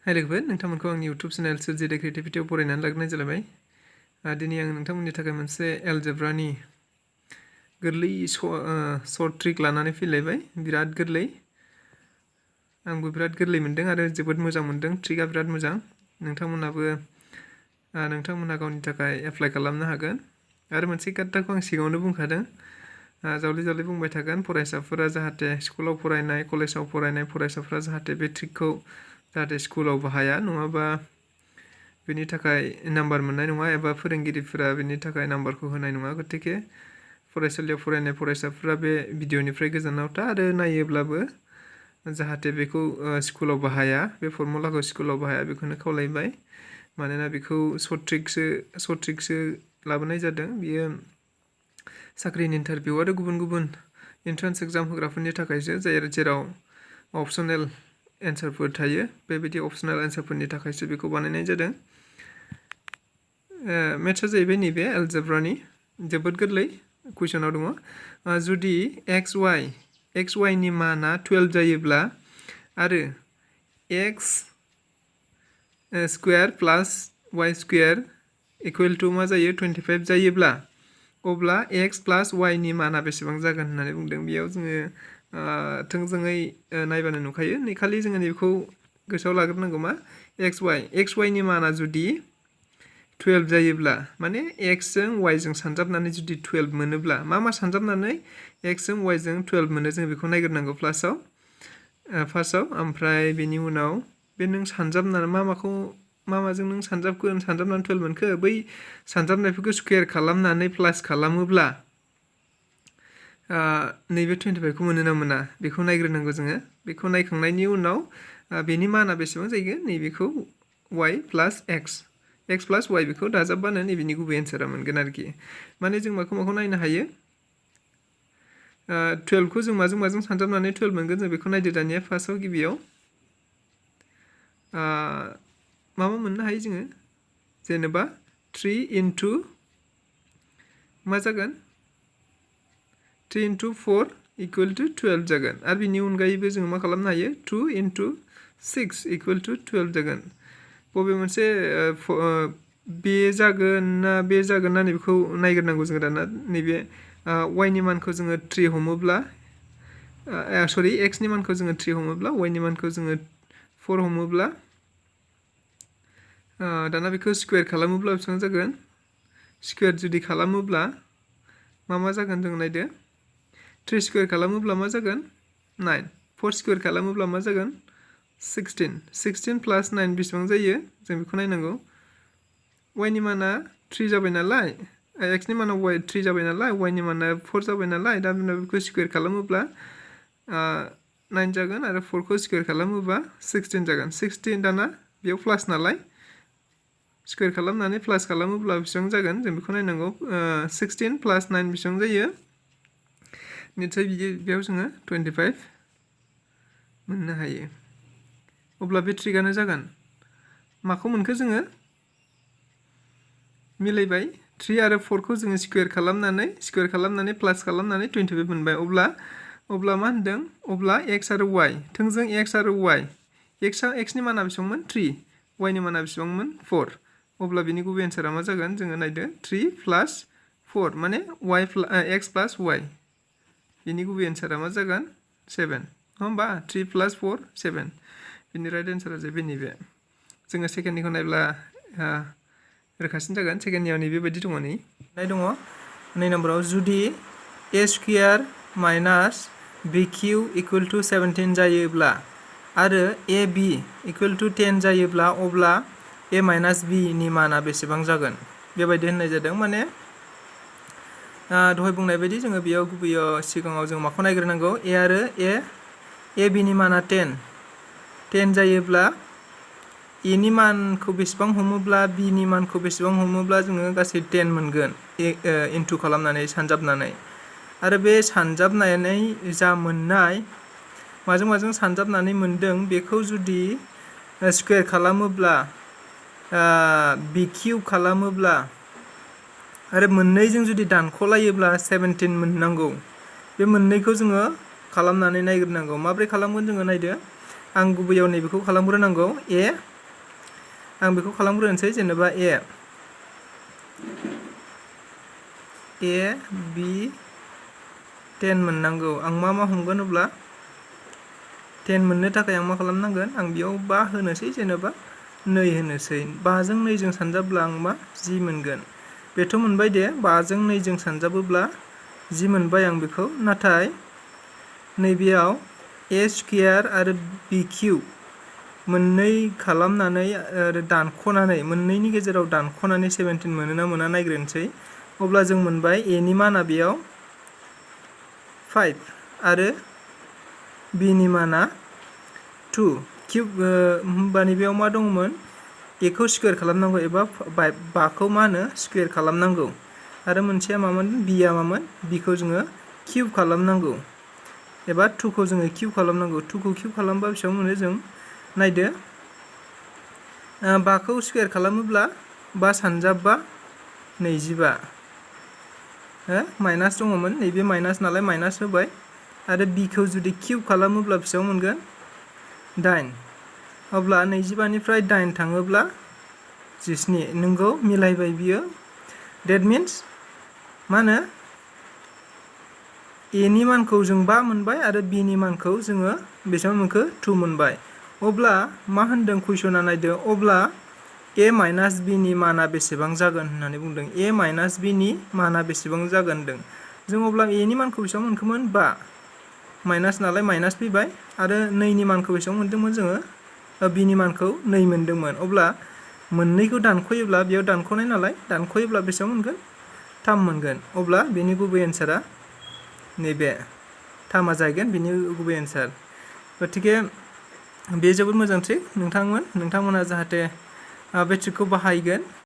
हाय लोगोफोर नोंथांमोनखौ आंनि YouTube चेनेल सोरजिदो क्रिएटिभिटीआव बरायनानै लाग्रोनाय जालायबाय। दिनै आं नोंथांमोननि थाखाय मोनसे एलजेब्रानि गोरलै सर्ट ट्रिक लानानै फैलायबाय। बिराद गोरलै, आंबो बिराद गोरलै मोनदों आरो जोबोद मोजां मोनदों। ट्रिकआ बिराद मोजां। नोंथांमोनहा गावनि थाखाय एप्लाइ खालामनो हागोन। आरो मोनसे खोथाखौ आं सिगाङावनो बुंखादों, जावले जावले बुंबाय थागोन। फरायसाफोरा जाहाथे स्कुलाव फरायनाय, कलेजाव फरायनाय फरायसाफोरा जाहाथे बे ट्रिकखौ जाहाथे स्कुलाव बाहाया, नङाबा बेनि थाखाय नाम्बार मोननाय नङा एबा फोरोंगिरिफोरा बेनि थाखाय नाम्बारखौ होनाय नङा। गतिके फरायसालियाव फरायनाय फरायसाफोरा बे भिडिअनिफ्राय गोजानाव था आरो नायोब्लाबो जाहाथे बेखौ स्कुलाव बाहाया, बे फर्मुलाखौ स्कुलाव बाहाया बेखौनो खावलायबाय। मानोना बेखौ सर्ट ट्रिकसो लाबोनाय जादों। बियो साख्रिनि इन्टारभिउ आरो गुबुन गुबुन एन्ट्रान्स एग्जाम होग्राफोरनि थाखायसो, जेराव अपसनेल एन्सारफोर थायो। बेबायदि अपसनेल एन्सारफोरनि थाखायसो बेखौ बानायनाय जादों। मेथ्सआ जाहैबाय नैबे एलजेब्रानि जोबोद गोरलै। कुइसनाव दङ, जुदि एक्स वाइ नि माना 12 जायोब्ला आरो एक्स स्क्वायर प्लास वाइ स्क्वायर इकुवेल टु मा जायो 25 जायोब्ला, अब्ला एक्स प्लास वाइ नि माना बेसेबां जागोन होननानै बुंदों। बेयाव जोङो थोंजोङै नायबानो नुखायो। खालि जोङो बेखौ गोसोआव लाग्रोनांगौ मा एक्स वाइ नि माना जुदि 12 जायोब्ला, माने एक्सजों वाइजों सानजाबनानै जुदि 12 मोनोब्ला, मा सानजाबनानै एक्सजों वाइजों 12 मोनो जों बेखौ नायग्रोनांगौ फार्स्टआव। ओमफ्राय बेनि उनाव बे नों सानजाबनानै माजों नों सानजाबनानै 12 मोनखो, बै सानजाबनायफोरखौ स्कुवेर खालामनानै प्लास खालामोब्ला नैबे 25खौ मोनो ना मोना बेखौ नायग्रोनांगौ जोङो। बेखौ नायखांनायनि उनाव बेनि माना बेसेबां जायगोन, नैबेखौ वाइ प्लास एक्स प्लास वाइ बेखौ दाजाबबानो नैबेनि गुबै एन्सारा मोनगोन आरोखि। माने जों माखौ नायनो हायो, 12खौ जों माजों सानजाबनानै 12 मोनगोन जों बेखौ नायदो। दानिया फार्स्टआव गिबियाव मोननो हायो जोङो, जेनेबा 3 इन्टु मा जागोन 3 इन्टु 4 इकुवेल टु 12 जागोन। आरो बिनि अनगायैबो जों मा खालामनो हायो, 2 इन्टु 6 इकुवेल टु 12 जागोन। बबे मोनसे बे जागोन ना नैबेखौ नायग्रोनांगौ जोङो। दाना नैबे वाइनि मानखौ जोङो 3 हमोब्ला, एक्सनि मानखौ जोङो 3 हमोब्ला, वाइनि मानखौ जोङो 4 हमोब्ला, दाना बेखौ स्कुवेर खालामोब्ला बेसेबां जागोन। स्कुवेर जुदि खालामोब्ला मा जागोन जों नायदो। 3 स्कुवेर खालामोब्ला मा जागोन 9, 4 स्कुवेर खालामोब्ला मा जागोन 16 प्लास 9 बेसेबां जायो जों बेखौ नायनांगौ। वाइनि माना 3 जाबाय नालाय, एक्सनि माना 3 जाबाय नालाय, वाइनि माना 4 जाबाय नालाय, दा बेखौ स्कुवेर खालामोब्ला 9 जागोन आरो 4खौ स्कुवेर खालामोब्ला 16 जागोन। 16 दाना बेयाव प्लास नालाय, स्कुवेर खालामनानै प्लास खालामोब्ला बेसेबां जागोन जों बेखौ नायनांगौ। 16 प्लास 9 बेसेबां जायो, निसय बेयाव जोङो 25 मोननो हायो। अब्ला बे ट्रिकआनो जागोन। माखौ मोनखो जोङो मिलायबाय, 3 आरो 4खौ जोङो स्कुवेर खालामनानै प्लास खालामनानै 25 मोनबाय। अब्ला मा होनदों, अब्ला एक्स आरो वाइ, थोंजों एक्स आरो वाइ, एक्सनि माना बेसेबांमोन 3, वाइनि माना बेसेबांमोन 4। अब्ला बिनि गुबै एन्सारा मा जागोन जोङो नायदो, 3 प्लास 4 माने एक्स प्लास वाइ। बिनि गुबै एन्सारा मा जागोन 7, नङा होमबा। 3 प्लास 4 7, बिनि राइट एन्सारा जाहैबाय नैबे। जोङो सेकेन्डनिखौ नायब्ला रोखासिन जागोन। सेकेन्डनियाव नैबेबायदि दङ, नै नाम्बाराव, जुदि ए स्कुवेर माइनास बि किउ इकुवेल टु 17 जायोब्ला आरो ए बि इकुवेल टु 10 जायोब्ला, अब्ला ए माइनास बि नि माना बेसेबां जागोन, बेबायदि होननाय जादों। माने दहाय बुंनाय बायदि जोङो बेयाव गुबैयाव सिगाङाव जों माखौ नायग्रोनांगौ, ए आरो ए बिनि माना 10 जायोब्ला ए नि मानखौ बेसेबां हमोब्ला बि नि मानखौ बेसेबां हमोब्ला जोङो गासै 10 मोनगोन, इन्टु खालामनानै सानजाबनानै। आरो बे सानजाबनानै जा मोननाय, माजों सानजाबनानै मोनदों बेखौ जुदि स्कुवेर खालामोब्ला, बि किउब खालामोब्ला आरो मोननैजों जुदि दानख'लायोब्ला 17 मोननांगौ। बे मोननैखौ जोङो खालामनानै नायग्रोनांगौ। माब्रै खालामगोन जोङो नायदो। आं गुबैयाव नैबेखौ खालामग्रोनांगौ, आं बेखौ खालामग्रोनोसै जेनेबा ए बि 10 मोननांगौ आं मा हमगोन अब्ला 10 मोननो थाखाय आं मा खालामनांगोन आं बेयाव 5 होनोसै जेनेबा 2 होनोसै 5 जों 2 जों सानजाब्ला आं मा 10 मोनगोन बेथ' मोनबाय दे 5 जों 2 जों सानजाबोब्ला 10 मोनबाय आं बेखौ नाथाय नैबेयाव a स्क्वायर आरो b किउब मोननै खालामनानै आरो दानख'नानै मोननैनि गेजेराव दानख'नानै 17 मोनो ना मोना नायग्रोनोसै अब्ला जों मोनबाय a नि माना बेयाव 5 आरो b नि माना 2 किउब होमबानि बेयाव मा दंमोन a खौ स्क्वायर खालामनांगौ एबा 5 खौ मा होनो स्क्वायर खालामनांगौ आरो मोनसेया मामोन b आ मामोन b खौ जोङो किउब खालामनांगौ एबा 2 खौ जोङो किउब खालामनांगौ 2 खौ किउब खालामबा बेसेबां मोनो जों नायदो 5 खौ स्क्वायर खालामोब्ला 5 सानजाबबा 25 माइनास दङमोन नैबे माइनास नालाय माइनास होबाय आरो b खौ जुदि किउब खालामोब्ला बेसेबां मोनगोन 8 अब्ला 25 निफ्राय 8 थाङोब्ला 17 नंगौ मिलायबाय बियो डेट मिन्स मा होनो a नि मानखौ जों 5 मोनबाय आरो b नि मानखौ जोङो बेसेबां मोनखो 2 मोनबाय अब्ला मा होनदों कुइसना नायदो अब्ला a माइनास b नि माना बेसेबां जागोन होननानै बुंदों a माइनास b नि माना बेसेबां जागोन होनदों जों अब्ला a नि मानखौ बेसेबां मोनखोमोन 5 माइनास नालाय माइनास फैबाय आरो 2 नि मानखौ बेसेबां मोनदोंमोन जोङो b नि मानखौ 2 मोनदोंमोन अब्ला मोननैखौ दानख'योब्ला बेयाव दानख'नाय नालाय दानख'योब्ला बेसेबां मोनगोन 3 मोनगोन अब्ला बेनि गुबै एन्सारा नैबे 3 जाहैगोन बेनि गुबै एन्सार गथिखे बे जोबोद मोजां ट्रिक नोंथांमोना जाहाथे बे ट्रिकखौ बाहायगोन